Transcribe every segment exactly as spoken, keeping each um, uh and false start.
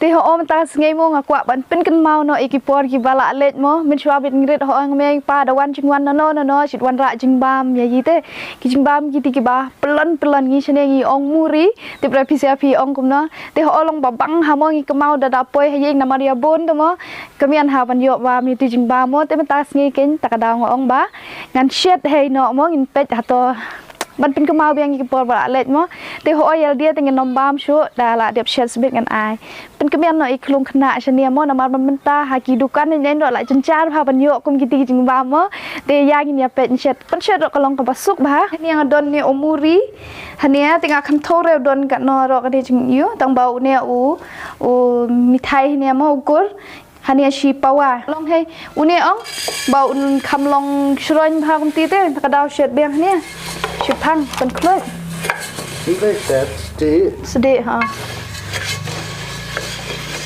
Te ho mynta sngi mo nga kwah ban pynkynmaw noh ïa ki por kiba la leit mo. Mynshuwa bit ngrit ho ngmeng pa da wan jingwan nano nano shit wan rah jingbam ïa ite. Ki jingbam kiti kiba pelon pelon ngi shane ngi ong muri. Te pra phi sia phi ong kumno. Te ho long ba bang ha mo ngi kynmaw da da poi ha ïing namar ïa bun te mo. Kamian ha ban ïoh bam ïa ti jingbam mo. Te mynta sngi keiñ ta ka daw nga ong ba ngan shet hei noh mo ngin peit hato ban pynkynmaw biang ïa ki por ba la leit mo. Te ho ïa lade te ngin ym bam shuh da la dep shet sbit ngan ai. Pynkynmaw noh ïa ki khlung khynnah shane mo namar ban mynta ha ki dukan ne ne la jynjar bha ban ïoh kum kiti ki jingbam mo. Te ïa ngin ïa peit shet. Pynshet ruh ka long kaba suk bha. Hane nga don ne u muri. Hane te nga kham thaw re u don katno ruh ka dei jingïoh tang ba une u u mithai hane mo u kur. Hane shi pawa. Long hei une ong ba un kham long shroin bha kumti te ka daw shet biang hane. Shi phang pynkhluit. Sdih ha.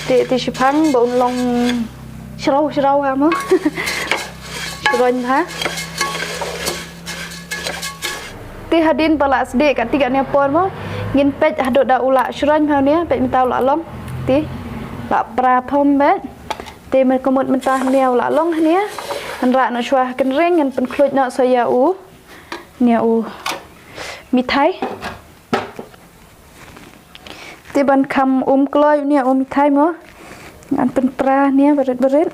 Sdih te shi phang ba un long shrau shrau ha mo. Shroin bha. Te hadien ba la sdih kati kane por mo ngin peit haduh da u la shroin bha ne peit mynta u la long. Te la pra phom bet. Te mynta ka mut mynta hane u la long hane. Ngan rah noh shuwa ha kynreng ngan pynkhluit noh sa ïa u. Ne u mithai. Te ban kham um kloi une um thai mo. Ngan pynpra ne barit barit.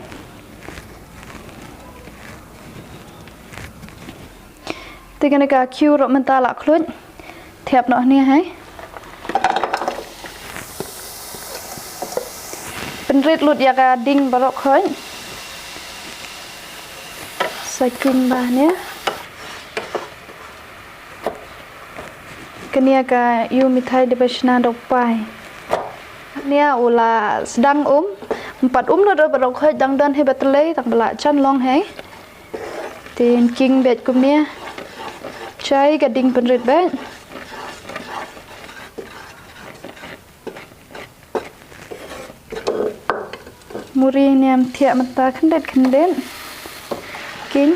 Te kane ka khiew ruh mynta la khluit. Thiap noh ne hai. Pynrit lut ïa ka ding baroh khoi. Sa king ba ne. Kane ka ïu mithai dei ba shna dok pai. Kane u la sdang um. Mpat um no do ba dok hoi dang don he ba tlei tang ba la chan long he. Tin king bet kumne. Chai ka ding pynrit bet. Muri niam thiah mynta khyndet khyndet. King.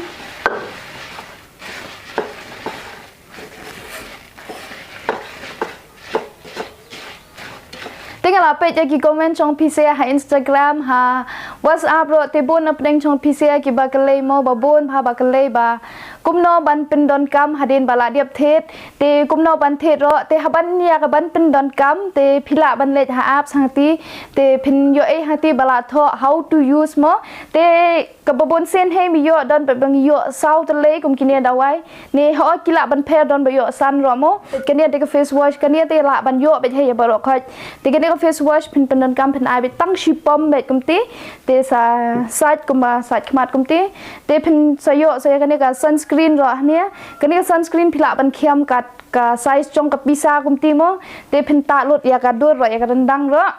Te nga la peit ïa ki comment jong phi sha ha Instagram ha WhatsApp ruh te bun na pdeng jong phi sha kiba kylli mo ba bun bha ba kylli ba kumno ban pyndonkam hadien ba la dep thied. Te kumno ban thied ruh te haban ïa ka ban pyndonkam te phi lah ban leit ha app sangti te phin ïoh ei hangti ba la thoh how to use mo te kaba bun sien hei mi ïoh don ba bang ïoh saw te lei kum kine dawai ne ho ki lah ban pher don ba ïoh san ruh mo. Kane te ka face wash kane te lah ban ïoh ba hei ba ruh khot te kane ka face wash phin pyndonkam phin ai ba tang shi pom ba kumti te sa sait kumba sait khmat kumti te phin sa ïoh sa kane ka sunscreen ruh ne kane ka sunscreen phi lah ban khiam kat ka size jong ka pisa kumti mo te phin tah lut ïa ka dur ruh ïa ka rendang ruh.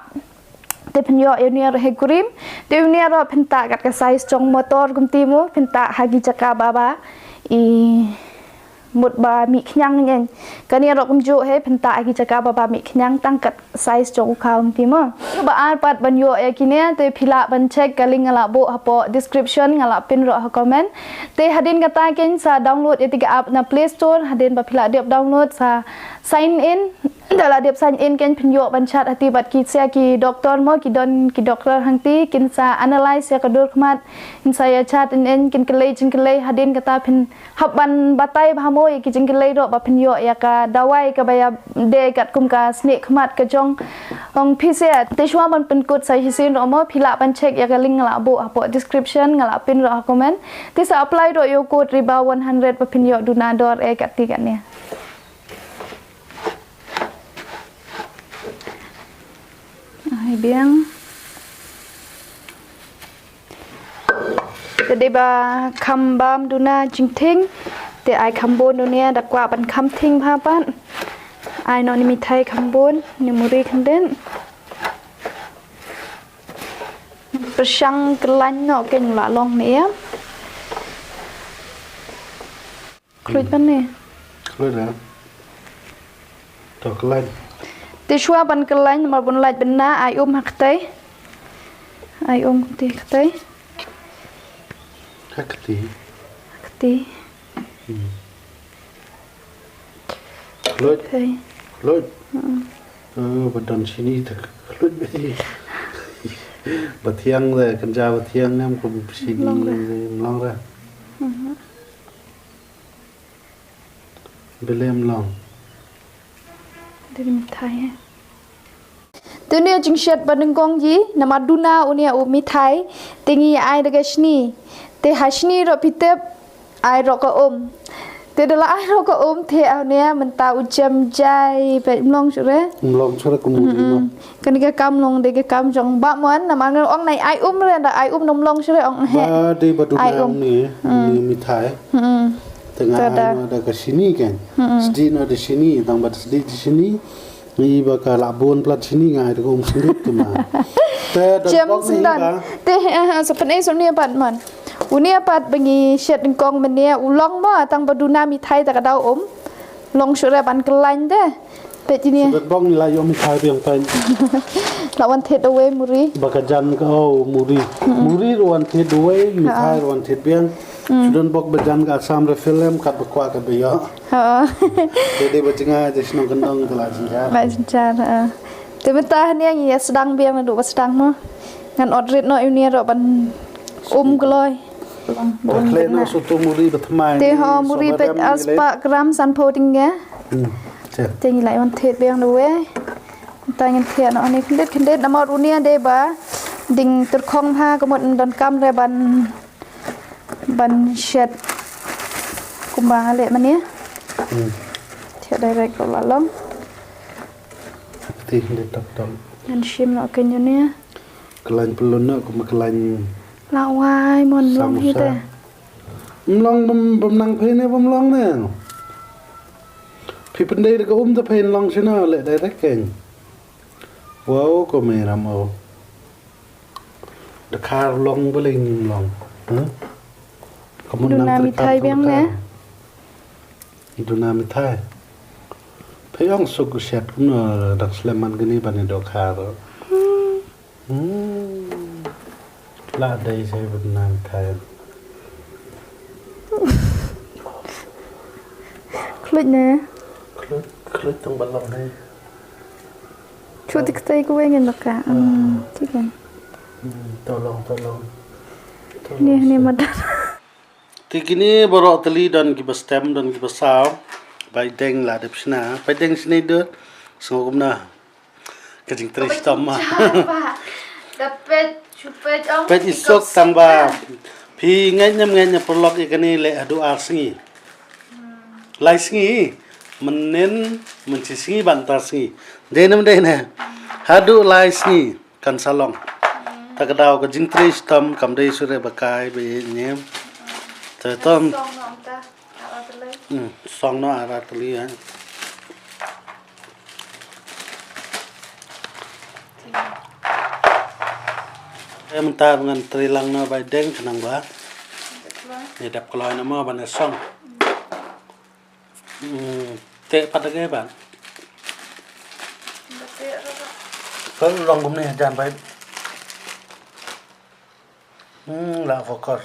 Te phin ïoh ïa une ruh he cream te une ruh phin tah kat ka size jong motor kumti mo phin tah ha ki jaka ba ba i mut ba mih khñiang nyen kane ruh kumjuh he phin tah ha ki jaka ba ba mih khñiang tang kat size jong u kha kumti mo. Ba ar pat ban ïoh ïa kine te phi lah ban check ka link nga la buh hapoh description nga la pin ruh ha comment. Te hadien kata ken sa download ïa te ka app na Play Store hadien ba phi lah dep download sa sign in. Da la dep sign in ken phin ïoh ban chat hati bad ki sia ki doktor mo ki don ki doktor hangti kin sa analyze ïa ka dur khmat kin sa ïa chat in in kin kylli jingkylli hadien kata phin hap ban batai bha mo ïa ki jingkylli ruh ba phin ïoh ïa ka dawai kaba ïa dei kat kum ka snieh khmat ka jong ong phi sia te shuwa ban pynkut sa shisien ruh mo phi lah ban check ïa ka link nga la buh hapoh description nga la pin ruh ha comment te sa apply ruh ïa u code Riba one hundred ba phin ïoh duna dor eh kat ti kat ne. Ai biang. Te dei ba kham bam duna jingthing. Te ai kham bun duna da kwah ban kham thing bha pat. Ai noh ni mithai kham bun ni muri khyndiat. Pyrshang kyllain noh ken la long ne ïa. Khluit ban ne. Khluit la. To kyllain. Te shuwa ban kyllain namar bun lait ban na ai um ha ktai. Ai um te ktai. Ha ktai. Ha ktai. Hmm. Khluit. Ktai. Khluit. Hmm. Oh, ba don shini te khluit ba ji. Ba thiang de, kynja ba thiang ne em kum shi. Long de. Long de. Mhm. Bele em long. Dei mithai, eh. Te une u jingshet ba nyngkong ïa, namar duna une u mithai, te ngi ai da ka shini. Te ha shini ruh phi tip, ai ruh ka um. Te da la ai ruh ka um, te une mynta u jem jai, peit mlong shuh re. Mlong shuh re kum u. Mm-mm. Kane ka kam long de ka kam jong Bah Mon, namar nga ong nai ai um re, da ai um nong mlong shuh re ong he. Ba dei ba duna ai um. Une, mm, une mithai. Mm-mm. Te nga ai noh da ka shini kan. Mm-mm. Sdih noh da shini, tang ba sdih da shini. Ngi ba ka la bun plat shini nga ai da ka um sngewrit tu ma. Te da jem bok ni sendang ba. Te, eh, eh, sa pynei sa une pat man. Une pat ba ngi shet nyngkong mynne u long ma tang ba duna mithai ta ka dau um. Long shuh re ban kyllain te. Peit ine. Sa pynbok ni la ïoh mithai biang peit. La wan thied da wei muri. Ba ka jan ka, oh, muri. Mm-mm. Muri ruh wan thied da wei, mithai ruh wan thied biang. Mm. Shu don bok ba jan ka Assam Rifle em kat ba kwah kat ba ïoh. Ha. Dei dei ba jngai de shnong kyndong te la jynjar. La jynjar, ha. Te mynta hangne ngi ïa sdang biang naduh ba sdang mo. Ngan ot rit noh ïa une ruh ban um kloi. Ba um khleh noh shuh tu muri ba thymmai. Te ho muri peit ar spah gram sanphew tyngka. Hmm. Te ngi la wan thied biang da wei. Mynta ngin thied noh hangne khyndiat khyndiat namar une dei ba ding tyrkhong ha ka mut ym don kam re ban ban shet kumba nga leh mynne. Hmm. Thied direct ruh la long. Te khyndiat tok tok. Ngan shim noh kane une. Kyllain pyllun noh kumba kyllain. La wai mon long hi te. Ym long bym, bym nang phin ne bym long ne. Phi pyndei da ka um te phin long shano leh direct kein. Wow, ko me ram o. Da khar long ba lei ym long. Hmm? Ka mut duna nang mithai biang ne. Duna mithai. Phi ong suk u shet kumno dang slem man kane ban ïa dohkha ruh. Hmm. Hmm. La dei sei ba duna mithai. Khluit ne. Khluit, khluit tang ba long ne. Shu tik tai ko weng en ka. Hmm, chicken. Hmm, to long, to long. To long. Ni, ni mata. Te kine baroh tylli don kiba stem, don kiba saw. Bai deng la dep shna. Bai deng shna dut. Sngew kumno. Ka jingtrei shitom ma. Da peit, shu peit ong. Peit isuk tang ba. Phi ngeit ne ym ngeit ne paralok ïa kane leh haduh ar sngi. Lai sngi. Mynnin, mynshi sngi bad mynta sngi. Dei ne ym dei ne. Haduh lai sngi. Kan sa long. Ta ka daw ka jingtrei shitom kam dei shuh re ba kai ba ïeit ne. Ta tom. Song noh mynta, ar ar tylli. Hmm, song noh ar ar tylli, eh. Eh, mynta ngan trei lang noh bai deng khnang ba. Ïa dep kloi noh mo ban ïa song. Hmm, teh pat da kaba. Ka long kumne jan bai. Hmm, la focus.